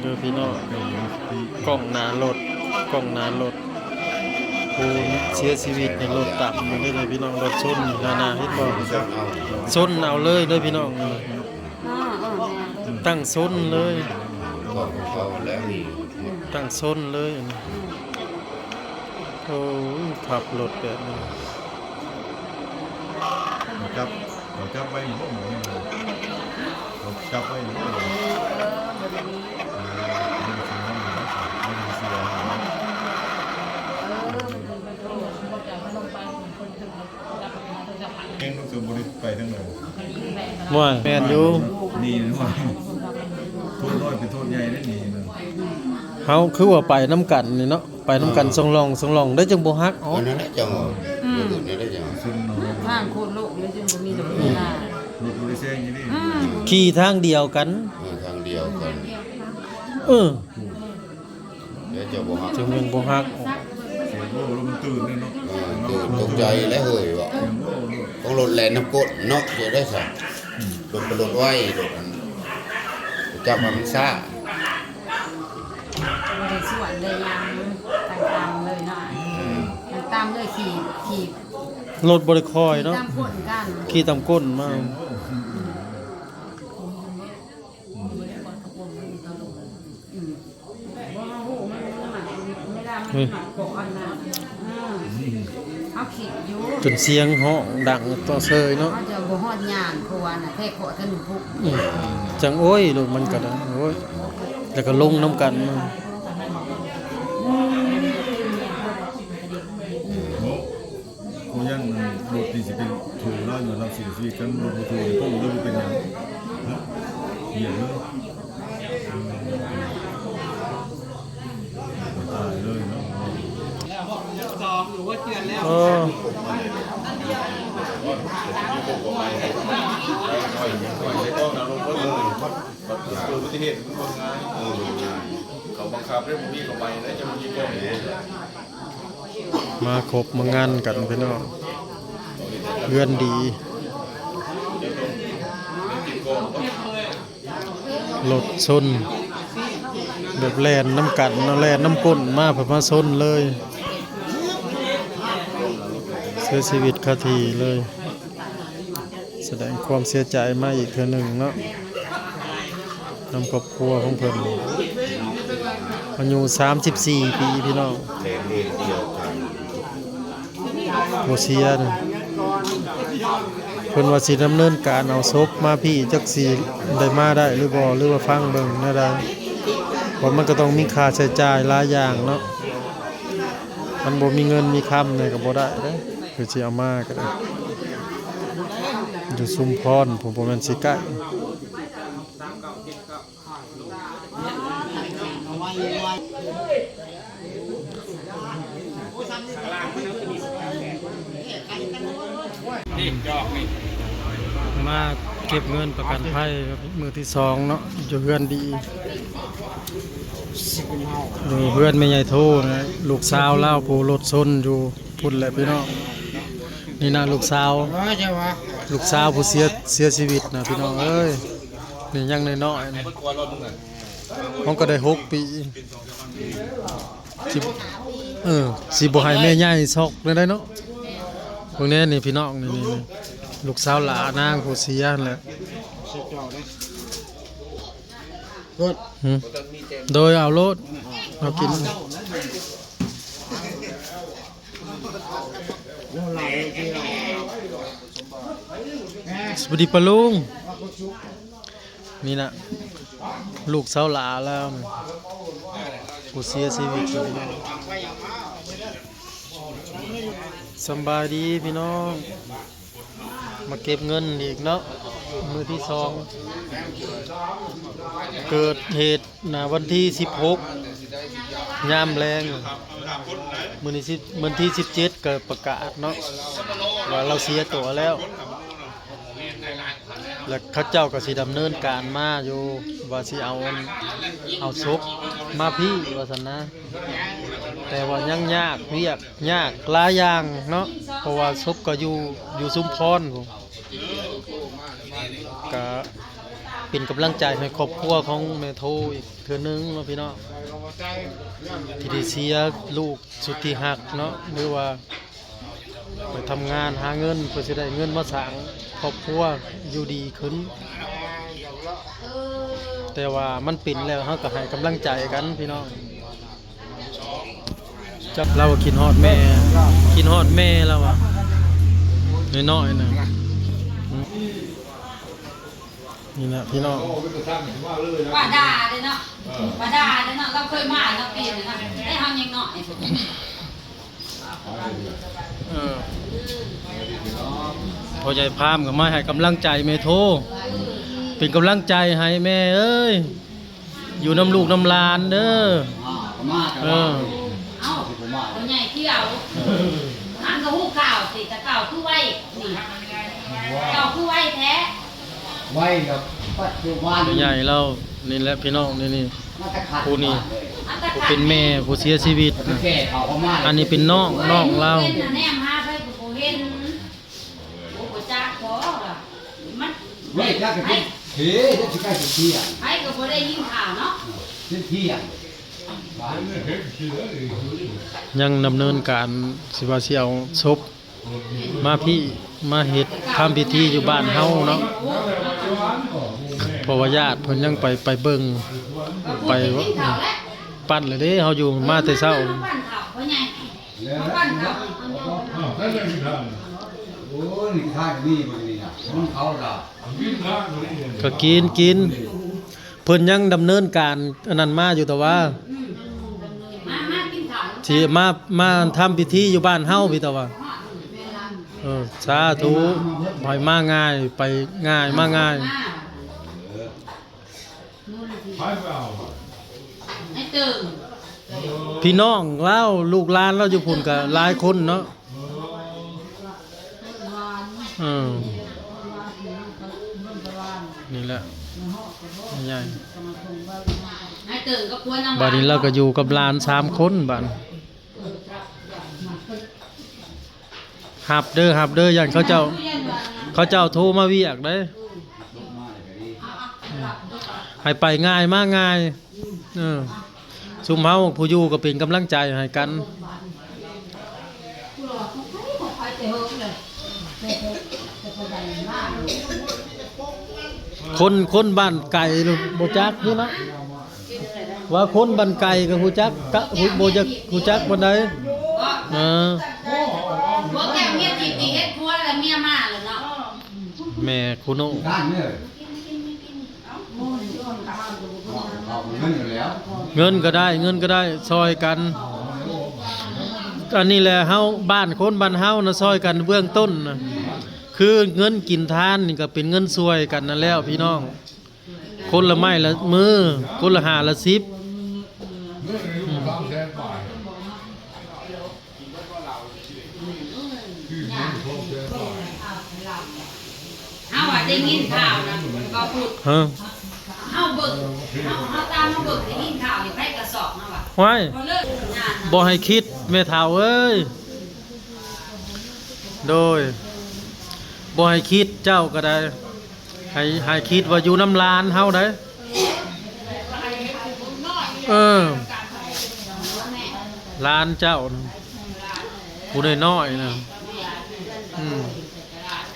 ເດີພີ່ນ້ອງ ກ້ອງໜ້າລົດ ກ້ອງໜ້າລົດ ຜູ້ເສຍຊີວິດໃນລົດຕຳນີ້ເດີພີ່ນ້ອງ ລົດຊົນນີ້ນະ ເຫັນບໍ່? ຊົນເອົາເລີຍເດີພີ່ນ້ອງ ຕັ້ງຊົນເລີຍ ຕັ້ງຊົນເລີຍ ໂອ້ຍ ຂັບລົດແບບນີ້ ເຂົາຈັບ ເຂົາຈັບໄວ້ຢູ່ບໍ່? ເຂົາຈັບໄວ້ຢູ່ບໍ່? ເອີ ມັນເປັນຄົນ ເອີ ມັນເປັນຄົນ ເປັນຄົນຈັບ ເພິ່ນເປັນຄົນຈັບ ເພິ່ນເປັນຄົນຈັບ ເພງມັນຄືບໍ່ໄດ້ໄປທາງໃດ? ໂອ້ຍ ແມ່ນຢູ່ ໜີ ໂທດນ້ອຍເປັນໂທດໃຫຍ່ເດ້ ໜີ ເຮົາຄືວ່າໄປນຳກັນນີ້ເນາະ ໄປນຳກັນ ເອີ ສອງລ່ອງ ສອງລ່ອງ ໄດ້ຈັ່ງບໍ່ຫັກອອກ ອັນນັ້ນແຫຼະຈັ່ງວ່າ ອືມ ລົດອັນນັ້ນແຫຼະຈັ່ງວ່າ ທາງໂຄດໂລ່ງເລີຍ ຈຶ່ງບໍ່ມີລົດ ອືມ ເວລາ ລົດບໍ່ໄດ້ແຊງຢູ່ນີ້ ອືມ ຂີ່ທາງດຽວກັນ ເອີ ທາງດຽວກັນ ເອີ ແລ້ວເຈົ້າບໍ່ຮັກ ຈັ່ງແມ່ນບໍ່ຮັກ ສຽງໂອ້ລົມຕື່ນເນາະ ເອີ ຕື່ນຕົກໃຈແລ້ວເຮີ້ຍວ່າ ຂອງລົດແລ່ນນຳກົ້ນເນາະ ເຮັດໄດ້ຊະ ອືມ ລົດກໍລົດໄວ ລົດອັນ ຈັກວ່າມັນຊ້າ ບໍ່ໄດ້ສວນໄດ້ຫຍັງ ຕາມໆເລີຍເນາະ ອືມ ມັນຕາມເລີຍ ຂີ່ ຂີ່ ລົດບໍ່ໄດ້ຄ່ອຍເນາະ ຂີ່ຕາມກົ້ນກັນ ຂີ່ຕາມກົ້ນມາ ອືມ ອືມ ບໍ່ຮູ້ ມັນ ມັນມັກ ເວລາມັນມັກເກາະອັນນັ້ນ ເອີ ເຮົາຄິດຢູ່ ຈົນສຽງຮ້ອງດັງຕໍ່ເຊີຍເນາະ ເຮົາຈະບໍ່ຮອດຍ່າງ ເພາະວ່ານະ ແທ້ເກາະທະນຸພຸກ ອືມ ຈັ່ງ ໂອ້ຍ ລົດມັນກະໄດ້ ໂອ້ຍ ແລ້ວກະລົງນຳກັນ ອືມ ໂອ້ ບໍ່ຢ້ານລົດນີ້ຊິໄປໂທລາວ ຍ້ອນລາວເສຍຊີວິດ ຄັນລົດບໍ່ໂທນີ້ ໂອ້ ເລີຍບໍ່ເປັນຫຍັງ ຮະ ຫຽບເລີຍ ຕາຍເລີຍເນາະ ເອີ ເກີດອຸບັດຕິເຫດມັນບໍ່ງ່າຍ ເອີ ບໍ່ງ່າຍ ເຂົາບັງຄັບໄດ້ ບໍ່ມີເຂົາໄປໄດ້ ຈະມີກ່ອນ ມາຄົບມາງານກັນພີ່ນ້ອງ ເຮືອນດີ ລົດຊົນ ແບບແລ່ນນຳກັນເນາະ ແລ່ນນຳກົ້ນມາ ເພິ່ນມາຊົນເລີຍ ເສຍຊີວິດຄາທີ່ເລີຍ. ສະແດງຄວາມເສຍໃຈມາອີກເທື່ອໜຶ່ງເນາະ ນຳຄອບຄົວຂອງເພິ່ນ ອາຍຸສາມສິບສີ່ປີພີ່ນ້ອງ ຜູ້ເສຍນະ ເພິ່ນວ່າຊິດຳເນີນການເອົາສົບມາພີ້ ຈັກຊິໄດ້ມາໄດ້ຫຼືບໍ່ ຫຼືວ່າຟັງເບິ່ງແນວໃດ ເພາະມັນກໍຕ້ອງມີຄ່າໃຊ້ຈ່າຍຫຼາຍຢ່າງເນາະ ຄັນບໍ່ມີເງິນມີຄຳນີ້ກໍບໍ່ໄດ້ເດ້ ຄືຊິເອົາມາກໍໄດ້ ຢູ່ຊຸມພອນພຸ້ນ ບໍ່ແມ່ນຊິໃກ້ ມາເກັບເງິນປະກັນໄພມື້ທີສອງເນາະ ຢູ່ເຮືອນດີ ຢູ່ເຮືອນແມ່ໃຫຍ່ໂທນະ ລູກສາວລາວຜູ້ລົດຊົນຢູ່ ພຸ້ນແຫຼະພີ່ນ້ອງ ນີ້ນະລູກສາວ ເອີ ເຈົ້າຫວາ ລູກສາວຜູ້ເສຍ ເສຍຊີວິດນະພີ່ນ້ອງເອີຍ ນີ້ຍັງນ້ອຍໆນະ ເຮົາກໍໄດ້ຫົກປີ ຊິ ເອີ ຊິບໍ່ໃຫ້ແມ່ໃຫຍ່ຊອກແນວໃດເນາະ ເບິ່ງແດ່ນີ້ພີ່ນ້ອງ ນີ້ ນີ້ ນີ້ ລູກສາວຫຼ້ານາງຜູ້ເສຍຫັ້ນແຫຼະ ຮຶ ໂດຍ ເອົາໂລດ ເອົາກິນ. ສະບາຍດີປ້າລຸງ ນີ້ນະ ລູກສາວຫຼ້າລາວ ຜູ້ເສຍຊີວິດ ສຳບາຍດີພີ່ນ້ອງ. ມາເກັບເງິນອີກເນາະ ມື້ທີສອງ ເກີດເຫດນະ ວັນທີສິບຫົກ ຍາມແລງ ມື້ນີ້ສິບ ວັນທີສິບເຈັດ ກໍປະກາດເນາະ ວ່າລາວເສຍຕົວແລ້ວ ແລ້ວເຂົາເຈົ້າກໍຊິດຳເນີນການມາຢູ່ ວ່າຊິເອົາ ເອົາສົບມາພີ້ ວ່າຊັ້ນນະ ແຕ່ວ່າຍັງຍາກວຽກ ຍາກຫຼາຍຢ່າງເນາະ ເພາະວ່າສົບກໍຢູ່ ຢູ່ຊຸມພອນພຸ້ນ ກະ ເປັນກຳລັງໃຈໃຫ້ຄອບຄົວຂອງແມ່ໂທອີກເທື່ອໜຶ່ງເນາະພີ່ນ້ອງ ທີ່ໄດ້ເສຍລູກສຸດທີ່ຮັກເນາະ ຫຼືວ່າໄປທຳງານຫາເງິນ ເພື່ອຊິໄດ້ເງິນມາສ້າງຄອບຄົວຢູ່ດີຂຶ້ນ. ແຕ່ວ່າມັນເປັນແລ້ວ ເຮົາກໍໃຫ້ກຳລັງໃຈກັນພີ່ນ້ອງ. ຈັກລາວວ່າຄິດຮອດແມ່ ຄິດຮອດແມ່ລາວວ່າ ນ້ອຍໆນະ. ນີ້ແຫຼະພີ່ນ້ອງ ວ່າດ່າເດ້ເນາະ ວ່າດ່າເດ້ເນາະ ລາວເຄີຍມາລາວປີນເນາະ ແຕ່ເຮົາຍັງນ້ອຍ. ເອີ ພໍ່ໃຫຍ່ພາມກໍມາໃຫ້ກຳລັງໃຈແມ່ໂທ ເປັນກຳລັງໃຈໃຫ້ແມ່ເອີຍ ຢູ່ນຳລູກນຳຫຼານເດີ. ເອີ ເອົ້າ ພໍ່ໃຫຍ່ທ່ຽວ ມັນກໍຮູ້ຂ່າວຊິ ແຕ່ເກົ່າຄືໄວນີ້ ເຈົ້າຄືໄວແທ້ ໄວແລ້ວ ປັດຈຸບັນ ພໍ່ໃຫຍ່ລາວນີ້ແຫຼະພີ່ນ້ອງ ນີ້ໆ ຜູ້ນີ້ ຜູ້ເປັນແມ່ຜູ້ເສຍຊີວິດນະ. ອັນນີ້ເປັນນ້ອງ ນ້ອງລາວ ເຫັນນະ ແນມຫາໃຜກໍບໍ່ເຫັນ ໂອ້ ບໍ່ຈັກບໍວ່າ ມັນ ເວີ້ຍ ຈັກກະເປັນເຫ ຈັກຊິໃກ້ຊິທ່ຽງ ໃຜກໍບໍ່ໄດ້ຍິນຂ່າວເນາະ ເປັນທ່ຽງ ຍັງດຳເນີນການ ຊິວ່າຊິເອົາສົບ ມາພີ້ ມາເຮັດທຳພິທີຢູ່ບ້ານເຮົາເນາະ ເພາະວ່າຍາດເພິ່ນຍັງໄປ ໄປເບິ່ງ ໄປ ປັ້ນແລ້ວເດ້ ເຮົາຢູ່ມາແຕ່ເຊົ້າ. ກໍກິນ ກິນ ເພິ່ນຍັງດຳເນີນການອັນນັ້ນມາຢູ່ ແຕ່ວ່າ ຊິມາ ມາທຳພິທີຢູ່ບ້ານເຮົາພີ້ ແຕ່ວ່າ ເອີ ສາທຸ ໃຫ້ມາງ່າຍ ໄປງ່າຍ ມາງ່າຍ. ພີ່ນ້ອງລາວ ລູກຫຼານລາວຢູ່ພຸ້ນກໍຫຼາຍຄົນເນາະ. ເອີ ນີ້ແຫຼະ ໃຫຍ່ ບາດນີ້ລາວກໍຢູ່ກັບຫຼານສາມຄົນບາດ ຮັບເດີ ຮັບເດີ ຢ້ານເຂົາເຈົ້າ ເຂົາເຈົ້າໂທມາວຽກເດ້ ໃຫ້ໄປງ່າຍມາງ່າຍ. ເອີ ຊຸມເຮົາຜູ້ຢູ່ກໍເປັນກຳລັງໃຈໃຫ້ກັນ. ຄົນ ຄົນບ້ານໄກບໍ່ຈັກຢູ່ນະ ວ່າຄົນບ້ານໄກກໍຮູ້ຈັກ ກະຮູ້ ບໍ່ຢາກຮູ້ຈັກປານໃດ. ເອີ ຜົວແກ້ວເມຍຈີບນີ້ເຮັດຄົວແລ້ວເມຍມາແລ້ວເນາະ ແມ່ຄູໂນ. ເງິນກໍໄດ້ ເງິນກໍໄດ້ ຊ່ອຍກັນ. ອັນນີ້ແຫຼະ ເຮົາ ບ້ານຄົນບ້ານເຮົານະ ຊ່ອຍກັນເບື້ອງຕົ້ນນະ ຄືເງິນກິນທານນີ້ກໍເປັນເງິນຊ່ວຍກັນນັ້ນແຫຼະພີ່ນ້ອງ. ຄົນລະໄມ້ລະມື ຄົນລະຫ້າລະສິບ. ເຮົາວ່າໄດ້ຍິນຂ່າວນະ ບໍ່ພຸດ ຮະ ເຮົາເບິ່ງ ເຮົາ ເຮົາຕາມມາເບິ່ງ ໄດ້ຍິນຂ່າວຢູ່ໃຜກະສອກເຮົາວ່າ ຫ້ວຍ ບໍ່ເລີກງານນະ ບໍ່ໃຫ້ຄິດແມ່ເຖົ້າເອີຍ. ໂດຍ ບໍ່ໃຫ້ຄິດ ເຈົ້າກໍໄດ້ ໃຫ້ ໃຫ້ຄິດວ່າຢູ່ນຳຫຼານເຮົາໄດ໋. ເອີ ຫຼານເຈົ້ານະ ຜູ້ນ້ອຍໆນະ ອືມ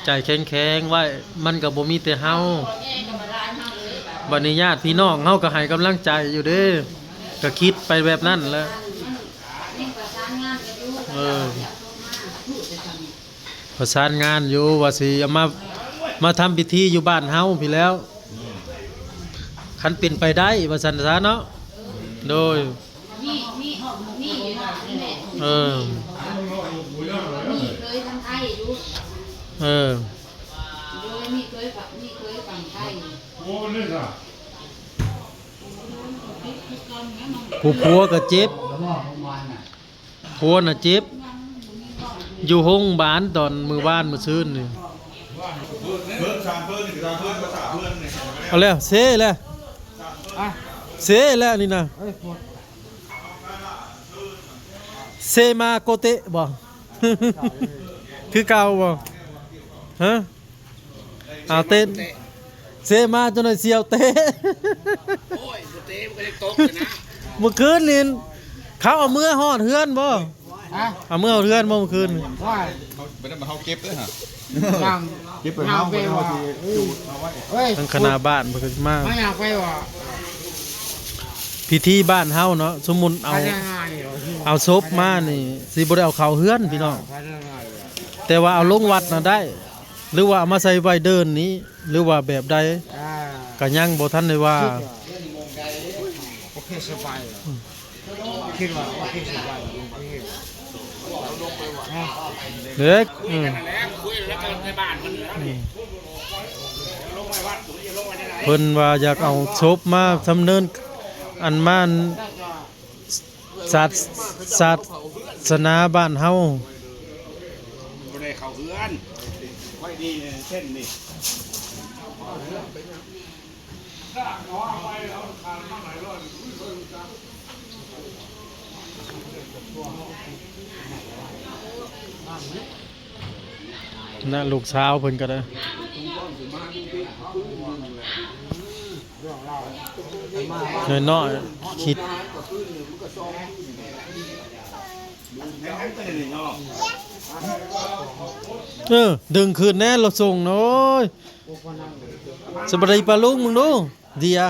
ໃຈແຂງໆໄວ້ ມັນກໍບໍ່ມີແຕ່ເຮົາ. ບັດນີ້ຍາດພີ່ນ້ອງເຮົາກໍໃຫ້ກຳລັງໃຈຢູ່ເດ້ ກໍຄິດໄປແບບນັ້ນແຫຼະ. ເອີ ປະສານງານຢູ່ວ່າຊິເອົາມາ ມາທຳພິທີຢູ່ບ້ານເຮົາພີ້ແລ້ວ ຄັນເປັນໄປໄດ້ວ່າຊັ້ນຊະເນາະ. ໂດຍ ມີ ມີ ມີຢູ່ນະ ເອີ ມີເຄີຍທາງໄທຢູ່ ເອີ ໂດຍ ມີເຄີຍ ມີເຄີຍຝັ່ງໄທ ຜູ້ຜົວກໍເຈັບ ຜົວນະເຈັບ ຢູ່ໂຮງບານຕອນມື້ວານມື້ຊືນນີ້. ເອົາແລ້ວ ເຊແລ້ວ ເຊແລ້ວນີ້ນະ. ເຊມາໂກເຕະບໍ່? ຄືເກົ່າບໍ່? ຮະ? ເອົາເຕັ້ນ ເຊມາຈົນໄດ້ສ່ຽວເຕະ. ໂອ້ຍ ບໍ່ເຕະມັນກໍໄດ້ຕົກຢູ່ນະ. ມື້ຄືນນີ້ເຂົາເອົາເມືອຮອດເຮືອນບໍ່? ຮະ? ເອົາເມືອຮອດເຮືອນບໍ່ມື້ຄືນນີ້? ວ່າ ເຮົາ ບໍ່ໄດ້ມາເຮົາເກັບເດ້ຫະ ຍ່າງ ເກັບໄປເຮົາ ຍ່າງໄປ ບໍ່ໄດ້ເຮົາ ວ່າ ຊິຈູດເອົາໄວ້ ເຮີ້ຍ ທາງຄະນະບ້ານເພິ່ນກໍຊິມາ ມາຍ່າງໄປວ່າ ພິທີບ້ານເຮົາເນາະ ສົມມຸດເອົາ ເອົາສົບມານີ້ ຊິບໍ່ໄດ້ເອົາເຂົ້າເຮືອນພີ່ນ້ອງ ແຕ່ວ່າເອົາລົງວັດນະໄດ້ ຫຼືວ່າເອົາມາໃສ່ໄວ້ເດີ່ນນີ້ ຫຼືວ່າແບບໃດ ອ່າ ກໍຍັງບໍ່ທັນໄດ້ວ່າ ຄິດວ່າ ໂອເຄ ສະບາຍ ອືມ ຄິດວ່າໂອເຄ ສະບາຍ ໂອເຄ ເດັກ ອືມ ອືມ ເພິ່ນວ່າຢາກເອົາສົບມາດຳເນີນ ອັນມາ ສາ ສາສະໜາບ້ານເຮົາ ບໍ່ໄດ້ເຂົ້າເຮືອນ ໄວ້ດີເສັ້ນນີ້ ນະ ລູກສາວເພິ່ນກໍໄດ້ ນ້ອຍໆ ຄິດ ເອີ ດຶງຂຶ້ນແດ່ ລົດສົ່ງນະ ໂອ້ຍ ສະບາຍດີປ້າລຸງ ເບິ່ງດູ ເດຍ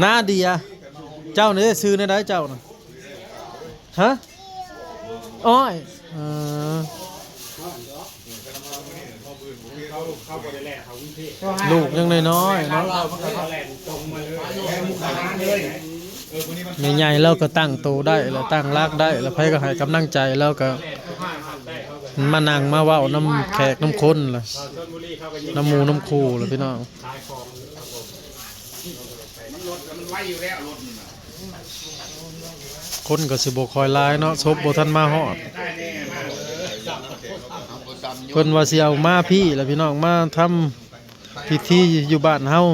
ນາເດຍ ເຈົ້ານີ້ຊື່ແນວໃດເຈົ້ານະ? ຮະ? ອ້ອຍ ເອີ ລູກຍັງນ້ອຍໆເນາະ ແມ່ໃຫຍ່ລາວກໍຕັ້ງໂຕໄດ້ລະ ຕັ້ງຫຼັກໄດ້ລະ ໃຜກໍໃຫ້ກຳລັງໃຈລາວ ກໍມານັ່ງມາເວົ້ານຳແຂກນຳຄົນລະ ນຳໝູ່ນຳຄູ່ລະພີ່ນ້ອງ. ມັນລົດ ມັນໄວຢູ່ແລ້ວ ລົດນີ້ນະ ຄົນກໍຊິບໍ່ຄ່ອຍຫຼາຍເນາະ ສົບບໍ່ທັນມາຮອດ ເພິ່ນວ່າຊິເອົາມາພີ້ລະພີ່ນ້ອງ ມາທຳພິທີຢູ່ບ້ານເຮົາ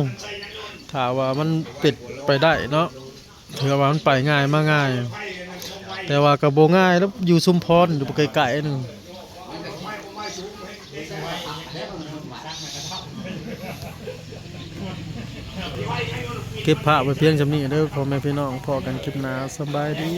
ຖ້າວ່າມັນເປັນໄປໄດ້ເນາະ ເທື່ອວ່າມັນໄປງ່າຍມາງ່າຍ ແຕ່ວ່າກໍບໍ່ງ່າຍດອກ ຢູ່ຊຸມພອນ ຢູ່ໄກໆໜຶ່ງ. ເກັບພາບໄວ້ພຽງສ່ຳນີ້ເດີພໍ່ແມ່ພີ່ນ້ອງ ພໍ້ກັນຄລິບໜ້າ ສະບາຍດີ.